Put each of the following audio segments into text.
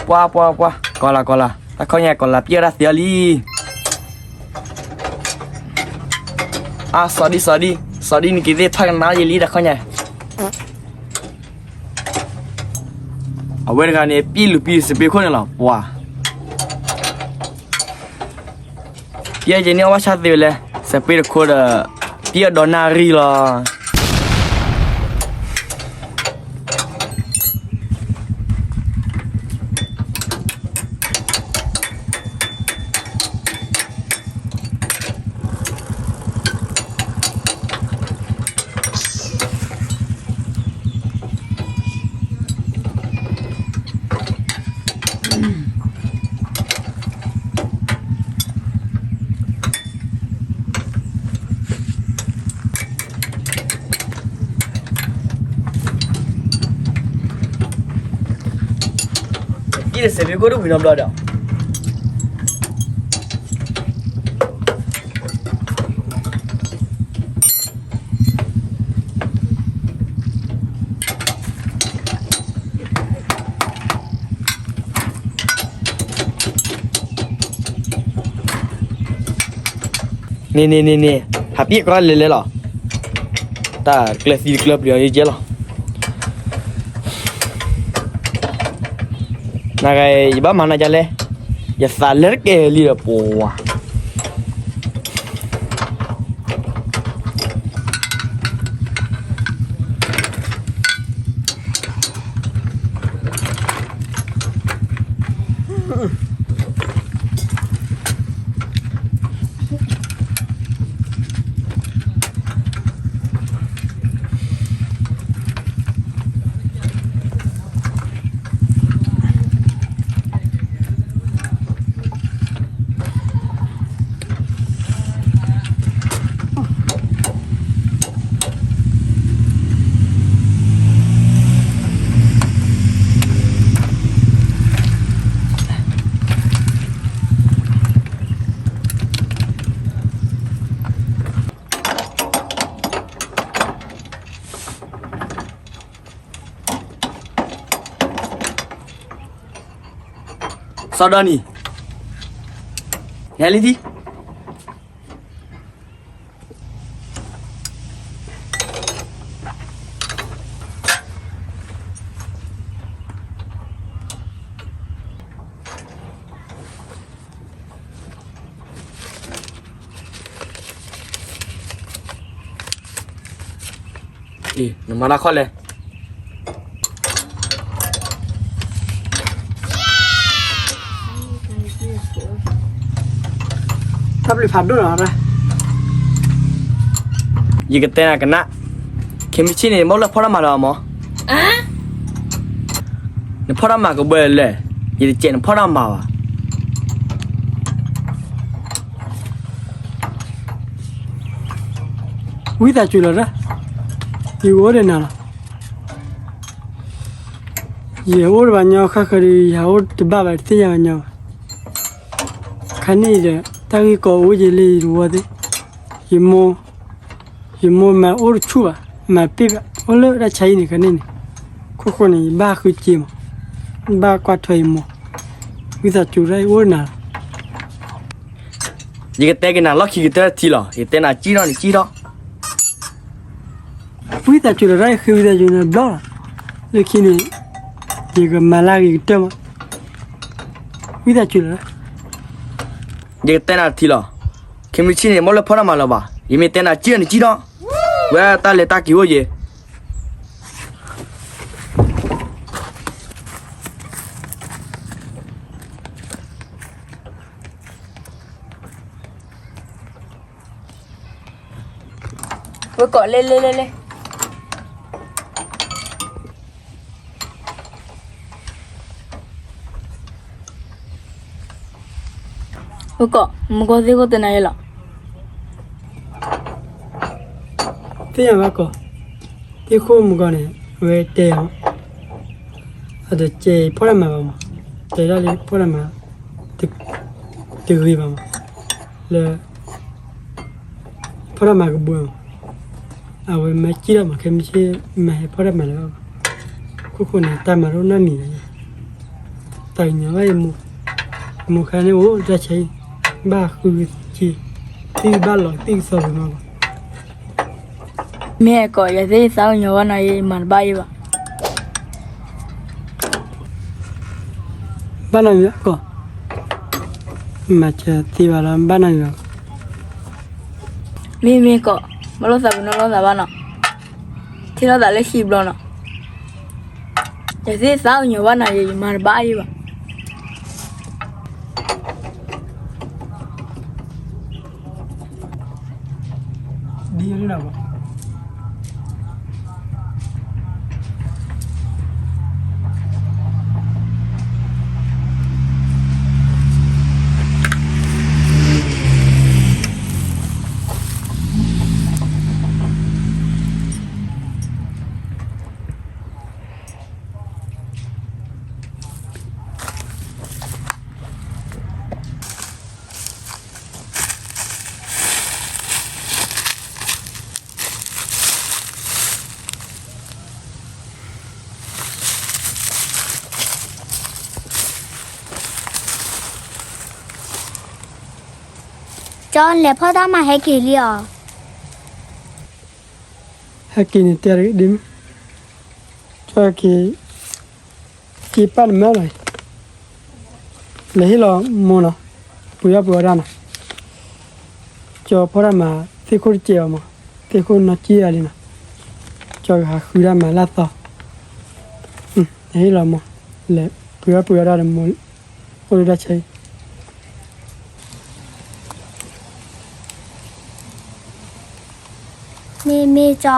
ပှၤ ပှၤ ပှၤ ကီၤလၤ ကီၤလၤ တၢ်ခီညါ ကီၤလၤပျဲၢ်တၢ်သ့အီၤလံ. အါ စီၤဒံ စီၤဒံ စီၤဒံ နက့ၤသ့ၣ်ထီၣ်ကနါယလံ တၢ်ခီညါ အဝဲတဂၤန့ၣ် ပျဲၢ်လူၤပျဲၢ်စပ့းခိၣ်န့ၣ်လီၤ ပှၤ ပျဲၢ်က့ၤန့ၢ်အီၣ်ဘၣ်ဆၣ်သ့ဝဲလဲၣ် စပ့းတခိၣ်ဒီး ပျဲၢ်ဒီးနၣ်ရံၣ်လီၤ. ပျဲၢ်ဒီးစပ့းခိၣ်တဝံၤနီတဘျီဒီး န့ၣ်န့ၣ်န့ၣ်န့ၣ် ဟးပျဲၢ်ကီလဲၤလဲၤလီၤ. တၢ်ကျၢၤသံတကျၢၤပျံၤအီၤယကဲလီၤ. နဂၤ ယဘၣ်မၤနၤဒ်လဲၣ်, ယသးလၢတကဲလံဒီးပှၤ စီၤဒိၣ်နံၤ, ဟဲလံထံၣ်, နမၤတၢ်ခီလဲၣ်. တၢ်ဘျုးဖးဒိၣ်လီၤ. ယကတဲနၤကနၣ်, ခဲမုၢ်ဆ့ၣ်န့ၣ် ဘၣ်လၢဖီၣ်တၢ်မၤလၢၤမး, နဖီၣ်တၢ်မၤကဘၢလဲၣ်, ယတစဲးနဖီၣ်တၢ်မၤဘၣ်. ဝံသးစူၤလီၤ, ယအိၣ်ဒီးနၤလီၤ. ယအိၣ်တဘၣ်ညီ ဃၣ်ဃၢၤဒီး ယဟးအိၣ်တဘၣ်ဘၣ် တသ့ၣ်ညါဘၣ်ညီဘၣ်. ခါန့ၣ်ဒီး တၢ်ဂ့ၢ်ကီအိၣ်က့ၤလၢယတဝီသ့ၣ်, ယမိၢ်, ယမိၢ်မၤအိၣ်တဆူၣ်ဘၣ်, မၤပ့ၢ်ဘၣ်, အိၣ်လၢတၢ်ဆါဟံၣ်န့ၣ် ခါန့ၣ်န့ၣ်, ခိၣ်ဃိန့ၣ် ယဘၣ်ဃုစ့မး, ဘၣ်ကွၢ်ထွဲယမိၢ်, ဝံသးစူၤဒၣ် ယအိၣ်ဒီးနၤလီၤ. ယကတဲက့ၤနၤလီၢ်ခံကတၢၢ်တထံၣ်လီၤ, ယတဲနၤကံၣ်ထီၣ်န့ၣ်ကံၣ်ထီၣ်. ဝံသးစူၤလီၤ တၢ်ယဃ့ဝံသးစူၤန့ၣ်ဘျီလီၤ. လၢခံန့ၣ် ယကမၤလၢဂ့ၤကတၢၢ်မး, ဝံသးစူၤလီၤ. ယကတဲနၤတထံၣ်လီၤ. ခဲမုၢ်ဆ့ၣ်န့ၣ် ဘၣ်လၢဖီတၢ်မၤလၢၤဘၣ်, ယမ့ၢ်တဲနၤ ကံၣ်အီၤန့ၣ်ကံၣ်ဒီး, ဝဲတၢ်လဲၤတၢ်က့ၤအိၣ်ယဲ ဝဲကိး လဲၤလဲၤလဲၤလဲၤ. ဝဲကိး မုၢ်ကီၢ်သ့ၣ်ခိၣ်တဲနၤယဲလီၤ. သ့ၣ်ညါဘၣ်ကိး, သ့ၣ်ခိၣ်မုၢ်ကီၢ်န့ၣ် အဝဲတဲအီၤ, အတကဲဖီတၢ်မၤဘၣ်မး, တဲဒၣ်လၢဖီတၢ်မၤ တဂ့ၤဘၣ်မး, လၢ ဖီတၢ်မၤကဘှီမး, အဝဲမၤကံၣ်ဒီးမး ခဲမုၢ်ဆ့ၣ် မၤဟဲဖီတၢ်မၤလၢၤဘၣ်. ခိၣ်ဃိန့ၣ် တၢ်မၤဒိၣ်နီတမံၤလီၤ. သးကညီၤဘၣ်ယမိၢ်, မိၢ်ခါန့ၣ်အိၣ်တၢ်ဆါဟံၣ်, ဘၣ်ဃုက့ၤ, သ့ၣ်ဘၣ်လီၤသ့ၣ်ကသီပူၤမးဘၣ်. မ့ၢ်ကိး ယသ့ၣ်သးကညီၤဘၣ်နၤယဲ ယမၤတဘၣ်ယဲဘၣ်. ဘၣ်နီတမံၤကိး, မၤစၢၤသ့ဘၣ်လီၤ ဘၣ်နီတမံၤဘၣ်. မ့မ့ၢ်ကိး, ဘၣ်လိာ်သးပ့ၤနီၣ်လိာ်သးဘၣ်နီၤ, ထံၣ်လိာ်သးလၢဟံၣ်ဘျီနီၤ, ယသ့ၣ်သးကညီၤဘၣ်နၤယဲ ယမၤတဘၣ်ယဲဘၣ်. ဒ်လီၤဘၣ်. ကၠီ လဲၤဖီတၢ်မၤဟဲက့ၤလံဧါ. ဟဲက့ၤန့ၣ်တဲဒ်မ့ၢ်, ကၠီက့ၤ, က့ၤပာ်နမၢလီၤ, လဲၤဟ့ၣ်လီၤမိၢ်နီၤ, ပှ့ၤအီၣ်ပှ့ၤအီတၢ်နီၤ, ကၠီဖီတၢ်မၤ သ့ၣ်ခိၣ်တစဲးအီၤမး, သ့ၣ်ခိၣ်နီၢ်ကံၣ်အီၤလံနီၤ, ကၠီကဟးဃုတၢ်မၤလၢအသီ, လဲၤဟ့ၣ်လီၤမိၢ်, လဲၤပှ့ၤအီၣ်ပှ့ၤအီတၢ်ဒီးမိၢ်, အိၣ်လၢတၢ်ဆါအံၤ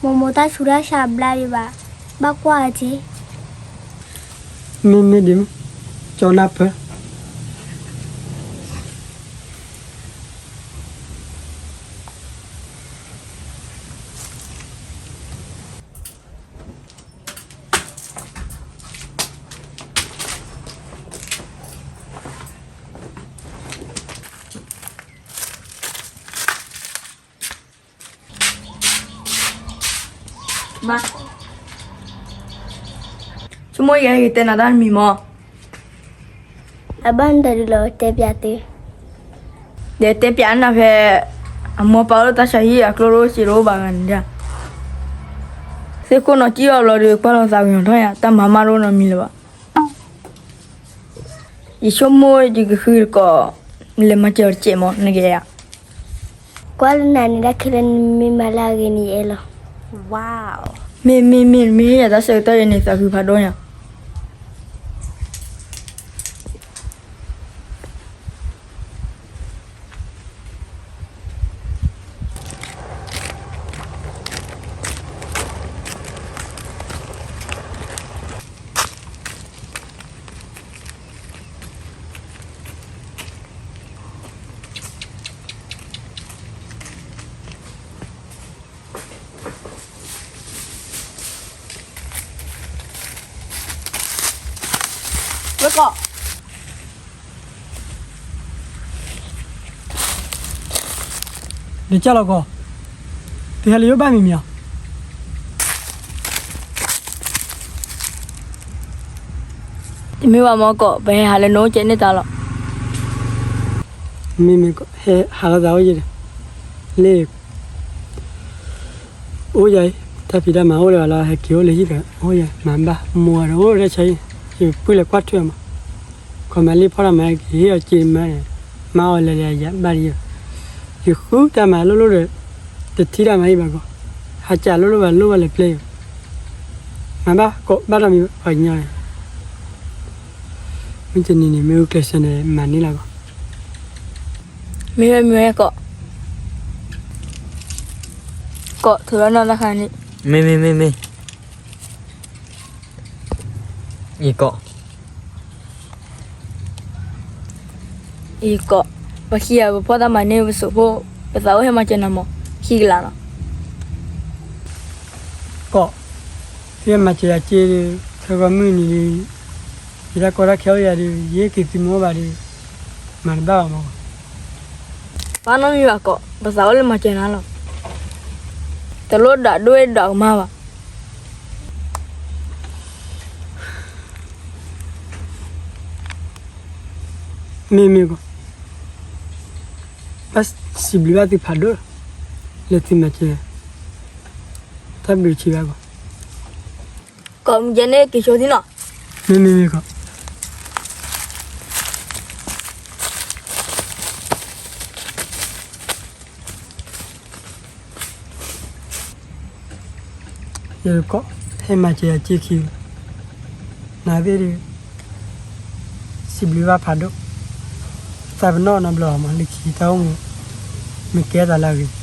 မ့မ့ၢ်ကၠီ, မိၢ်မိၢ်တၢ်ဆူးတၢ်ဆါဘျါဒံးဘၣ်, ဘၣ်ကွၢ်အီၤက့ၤ. မ့မ့ၢ်ဒ်မ့ၢ်, ကၠီနၢ်ပၢၢ်. ဘၣ်, ဆိကမိၣ်ယဲ ယကတဲနၤတၢ်တမံၤမး. အဘၣ်နတၢ်ဒုးလီၤ တဲပျးသု, ဒီးတဲပျးနၤဖဲ အမိၢ်ပၢ်အိၣ်လၢတၢ်ဆါဟံၣ် အကျိၣ်တအိၣ်စ့တအိၣ်ဘၣ်ဂၤန့ၣ်ဒၣ်, သ့ၣ်ခိၣ်နီၢ်ကံၣ်အီၤလီၤဒီး ကွၢ်လီၤသးကညီၤထီၣ်ယၤ တၢ်မၤမးတအိၣ်နီတမံၤလၢၤဘၣ်. ယဆိကမိၣ်ယကဃုတကိး, လဲၤမၤစၢၤအီၤတစဲးမး နကဲဧါ. ကွၢ်လၢနၤန့ၣ် တၢ်ခဲလၢာ်နမ့ၢ်မၤလၢအဂ့ၤန့ၣ် ယအဲၣ်လီၤ. မ့ၢ်မ့ၢ်မ့ၢ် နမ့ၢ်ဟ့ၣ်ယၤတၢ်ဆၢကတီၢ်အံၤန့ၣ် သးဃုဖးဒိၣ်ညါ. ဝဲကိး, ဒ်ကၢ်လီၤကိး, သုဟဲလၢယအိၣ်ဘၣ်မံၤမံၤဧါ. တမ့ၢ်ဘၣ်မ့ၢ်ကိး, ပဟဲဟးလၢနအိၣ်ကဲန့ၢ်သးလီၤ. မ့မ့ၢ်ကိး, ဟဲဟးလီၤသးအိၣ်ယဲဒီး, လၢ အိၣ်ယၤအံၤ တၢ်ဖံးတၢ်မၤအိၣ်လၢၤဘၣ်လီၤ ဟဲက့ၤအိၣ်လၢဟံၣ်ကီး အိၣ်ယဲ မၤဘၣ်မိၢ်ဝဲဒီးအိၣ်ဒီးဆၢအံၤ ယပုၢ်လဲၤကွၢ်ထွဲအီၤမး, ခီမၤလံဖီၣ်တၢ်မၤက့ၤဟ့ၣ်အီၤစ့မၤန့ၣ်, မၤအီၤလဲၤလဲၤယၤဘၣ်ဒံး, ယဃုတၢ်မၤလိၣ်လိၣ်ဒီး တထံၣ်တၢ်မၤဟံၣ်ဘၣ်ကီး, ဟးကးလိၣ်လိၣ်ဘၣ်လိၣ်ဘၣ်လဲၤပျဲယၤ, မၤဘၣ်ကိးဘၣ်ဒီးမံၤပှၤကညီန့ၣ်, မ့ၢ်တနံၤန့ၣ် မ့ၢ်အုၣ်ကျဲးစၢးန့ၣ် မၤန့ၢ်လီၤကီး, မ့ၢ်ဝဲမ့ၢ်ဝဲကီး, ကီးထိးလီၤနီၢ်တၢ်ခါန့ၣ်, မ့မ့မ့မ့, အံၤကီး, အံၤကီး, ပှၤခံဂၤ ပဖီၣ်တၢ်မၤန့ၢ်ပစိာ်ဖိ, ပသးအိၣ်ဟဲမၤစၢၤနၤမး, ခံကလးလီၤ. ကီး, သုဟဲမၤစၢၤယၤစ့ဒီး ဆၢကီးမုၢ်နံၤဒီး ယတၢ်ကီတၢ်ခဲအိၣ်ယၤဒီး ယဟ့ၣ်က့ၤသုမ့ၢ်အိၣ်ဘၣ်ဒီး မၤတဘၣ်ဘၣ်မး. ဘၣ်နီတမံၤဘၣ်ကီး, ပသးအိၣ်လၢမၤစၢၤနၤလီၤ. တလိၣ်ဒၣ်ဒိၣ်ဒၣ်ကမၣ်ဘၣ်. မ့မ့ၢ်ကီး, ဘၣ်စံးဘျုးဘၣ်သုဖးဒိၣ်, လၢသုမၤစၢၤ, တၢ်ဘျုးဆံးဘၣ်ကီး, ကီးမုၢ်ကဲန့ၣ်က့ၤဆိသံနီၤ, မ့မ့မ့ၢ်ကီး ယကီး, ဟဲမၤစၢၤယၤစ့ခံ, နသ့ၣ်ဒီး, စံးဘျုးဘၣ်ဖးဒိၣ်, သးပနီၣ်နီတဘျီမး လၢခံတၢ်အိၣ်မူ, မ့ၢ်ကဲသးလၢအဂ့ၤ,